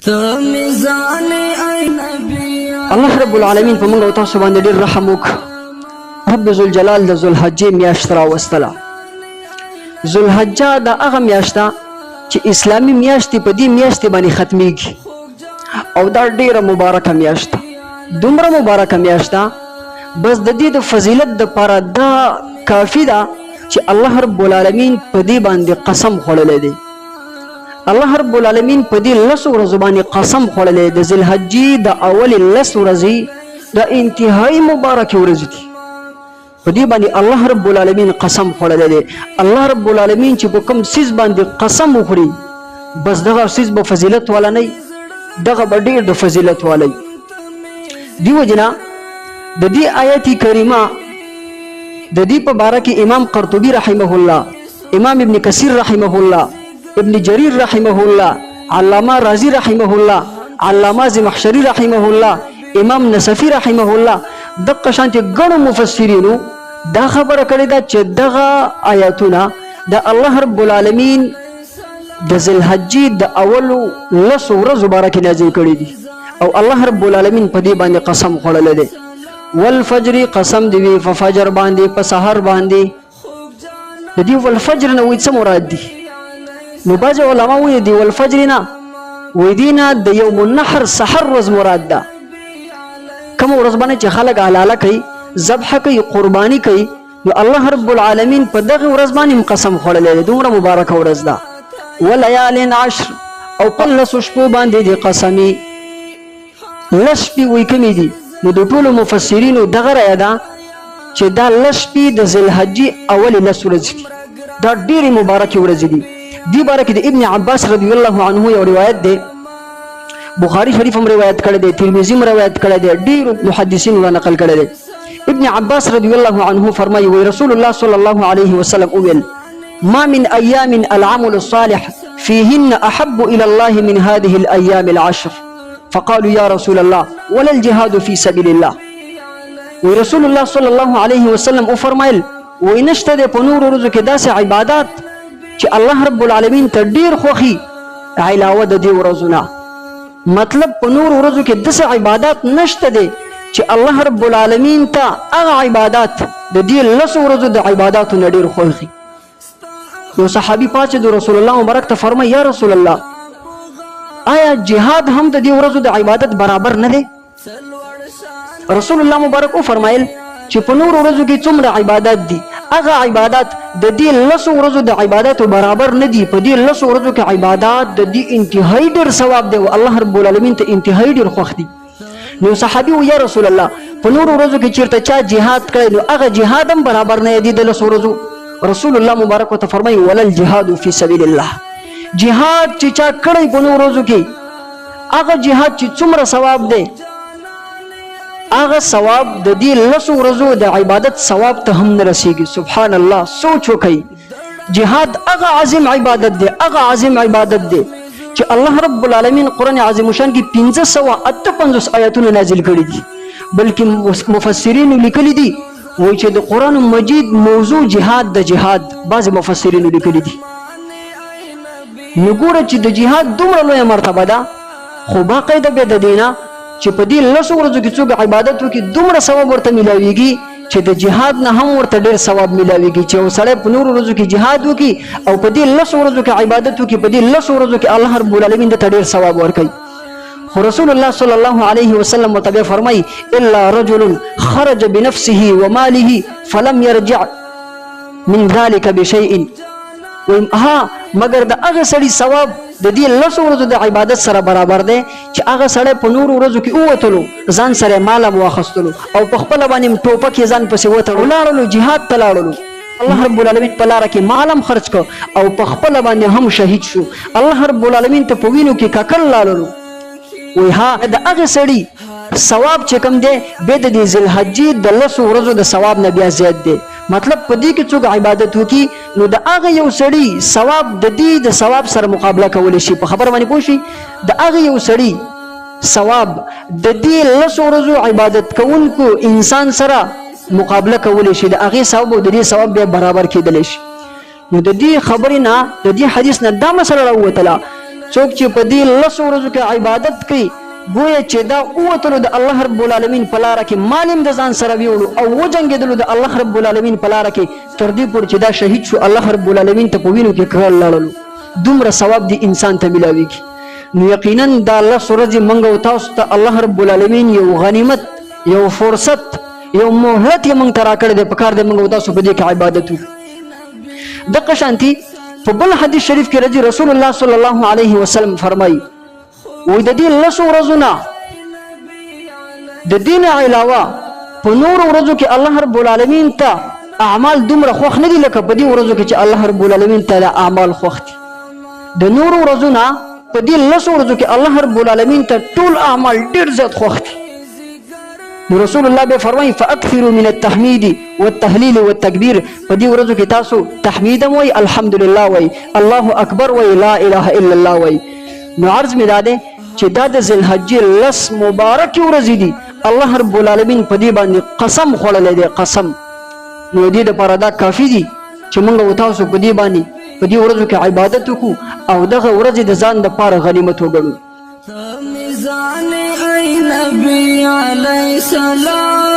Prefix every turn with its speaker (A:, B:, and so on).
A: ته میزان ای نبی.
B: الله رب العالمین په موږ او تاسو باندې ډیر رحم وکړ. رب ذوالجلال د ذوالحجې میاشت راوستله. ذوالحجه دا هغه میاشت ده چې اسلامي میاشتې په دې میاشتې باندې ختمیږي، او دا ډیره مبارکه میاشت ده. دومره مبارکه میاشت ده، بس د دې د فضیلت دپاره دا کافي ده چې الله رب العالمین په دې باندې قسم خوړلی دی. الله رب العالمین په دې لسو ورځو باندې قسم خوړلی. د ذوالحجې د اولې لس ورځې د انتهایی مبارکې ورځې دي، په دې باندې الله رب العالمین قسم خوړلی دی. الله رب العالمین چې په کوم څیز باندې قسم وخوري، بس دغه څیز به فضیلت والا نه، دغه به ډېر د فضیلت والا وي. دې وجې نه د دې آیت کریمه د دې په باره کې امام قرطبي رحمه الله، امام ابن کثیر رحمه الله، ابن جریر رحمه الله، علامه رازی رحمه الله، علامه زمخشری رحمه الله، امام نصفی رحمه الله، دقه شانتې ګڼو مفسرینو دا خبره کړې ده چې دغه آیاتونه د الله رب العالمین د ذوالحجې د اولو لسو ورځو باره کې نازل کړي دي، او الله رب العالمین په دې باندې قسم خوړلی دی. والفجر، قسم دی وي په فجر باندې، په سحر باندې. د دې والفجر نه وایي څه مراد دي؟ نو بعضې علما وایي د والفجر نه وایي دې نه د یوم النحر سحر ورځ مراد ده، کومه ورځ باندې چې خلک حلاله کوي، ذبح کوي، قرباني کوي. نو الله رب العالمین په دغه ورځ باندې هم قسم خوړلی دی، دومره مبارکه ورځ ده. ولیال عشر، او په لسو شپو باندې دې قسمي. لس شپې وایي کومې دي؟ نو د ټولو مفسرینو دغه رایه ده چې دا لس شپې د ذوالحجې اولې لس ورځې دي، دا ډېرې مبارکې ورځې دي. دې باره کې د ابن عباس رضی الله عنه یو روایت دی، بخاری شریف هم روایت کړی دی، ترمذي هم روایت کړی دی، ډېرو محدثینو را نقل کړی دی. ابن عباس رضی الله عنه فرمایي، وایي رسول الله صلی الله علیه وسلم وویل: ما من أيام العمل الصالح فيهن أحب إلى الله من هذه الأيام العشر. فقالوا يا رسول الله ولا الجهاد في سبيل الله؟ وی رسول الله صلی الله علیه وسلم او فرمایل، وی نشته د په نورو ورځو کې داسې عبادت چې الله رب العالمین ته ډیر خوښي علاوه د دې ورځو نه. مطلب په نورو ورځو کې داسې عبادت نشته دی چې الله رب العالمین ته هغه عبادت د دې لسو ورځو د عباداتو نه ډیر خوښي. یو صحابي پاڅېد، رسول الله مبارک ته فرمایي: یا رسول الله، آیا جهاد هم د دې ورځو د عبادت برابر نه دی؟ رسول الله مبارک وفرمایل چې په نورو ورځو کې څومره عبادت دي، هغه عبادت د دې لسو ورځو د عبادتو برابر نه دي. په دې لسو ورځو کې عبادت د دې انتهایی ډېر ثواب دی او الله رب العالمین ته انتهایی ډېر خوښ دي. نو صحابي و: یا رسول الله، په نورو ورځو کې چېرته چا جهاد کړی، نو هغه جهاد هم برابر نه دی د لسو ورځو؟ رسول الله مبارک ورته فرمایي: ولا الجهاد فی سبیل الله؟ جهاد چې چا کړی په نورو ورځو کې، هغه جهاد چې څومره ثواب دی، هغه ثواب د دې لسو ورځو د عبادت ثواب ته هم نه رسیږي. سبحان الله! سوچ وکړئ، جهاد هغه عظیم عبادت دی، هغه عظیم عبادت دی چې الله رب العالمین قرآن عظیم شان کې 558 آیاتونه نازل کړي دي، بلکې مفسرینو لیکلي دي، وایي چې د قرآن مجید موضوع جهاد د جهاد بعضې مفسرینو لیکلي دي. نو ګوره چې د جهاد دومره لویه مرتبه ده، خو باقاعده بیا د دې نه چې په دې لسو ورځو کې څوک عبادت وکړي، دومره ثواب ورته میلاویږي چې د جهاد نه هم ورته ډېر ثواب میلاویږي، چې یو سړی په نورو ورځو کې جهاد وکړي او په دې لسو ورځو کې عبادت وکړي، په دې لسو ورځو کې الله رب العالمین ده ته ډېر ثواب ورکوي. خو رسول الله صلی الله علیه وسلم ورته بیا فرمایي: الا رجل خرج بنفسه وماله فلم يرجع من ذلك بشيء. وایم ها، مګر د هغه سړي ثواب د دې لسو ورځو د عبادت سره برابر دی چې هغه سړی په نورو ورځو کې ووتلو، ځان سره مال هم واخیستلو او په خپله باندې هم ټوپک یې ځان پسې وتړو، لاړلو، جهاد ته لاړلو، الله رب العالمین په لاره کې مال هم خرڅ کړ او په خپله باندې هم شهید شو، الله رب العالمین ته په وینو کې ککړ لاړلو. وایي ها، د هغه سړي ثواب چې کوم دی، بیا د دې ذوالحجې د لسو ورځو د ثواب نه بیا زیات دی. مطلب په دې کې څوک عبادت وکړي، نو د هغه یو سړي ثواب د دې د ثواب سره مقابله کولی شي. په خبره باندې پوه شي؟ د هغه یو سړي ثواب د دې لسو ورځو عبادت کوونکو انسان سره مقابله کولی شي، د هغې ثواب او د دې ثواب بیا برابر کېدلی شي. نو د دې خبرې نه، د دې حدیث نه دا مسله راووتله څوک چې په دې لسو ورځو کې عبادت کوي، ګویا چې دا ووتلو د الله رب العالمین په لاره کې، مال هم د ځان سره ویوړو او وجنګېدلو د الله رب العالمین په لاره کې، تر دې پورې چې دا شهید شو، الله رب العالمین ته په وینو کې کړل لاړلو، دومره ثواب دې انسان ته ملاویږي. نو یقینا دا لس ورځې موږ او تاسو ته الله رب العالمین یو غنیمت، یو فرصت، یو مهلت یې موږ ته راکړی دی، پکار دی موږ او تاسو په دې کې عبادت وکړو. دغه شانتي په بل حدیث شریف کې راځي، رسول الله صلی الله علیه وسلم فرمایي، وایي د دې لسو ورځو نه د دې نه علاوه په نورو ورځو کې الله رب العالمین ته اعمال دومره خوښ نه دي لکه په دې ورځو کې چې الله رب العالمین ته د اعمال خوښ دي. د نورو ورځو نه په دې لسو ورځو کې الله رب العالمین ته ټول اعمال ډېر زیات خوښ دي. نو رسول الله به فرمایي، فاکثروا من التحمید والتهلیل والتکبیر، په دې ورځو کې تاسو تحمید هم وایي، الحمدلله وایي، الله اکبر وایي، لا اله الا الله وایي. نو عرض مې دا دی چې دا د ذوالحجې لس مبارکې ورځې دي، الله رب العالمین په دې باندې قسم خوړلی دی، قسم. نو دې دپاره دا کافي دي چې موږ او تاسو په دې باندې په دې ورځو کې عبادت وکړو او دغه ورځې د ځان دپاره غنیمت وګڼو.
A: میزان ای نبی علیہ السلام.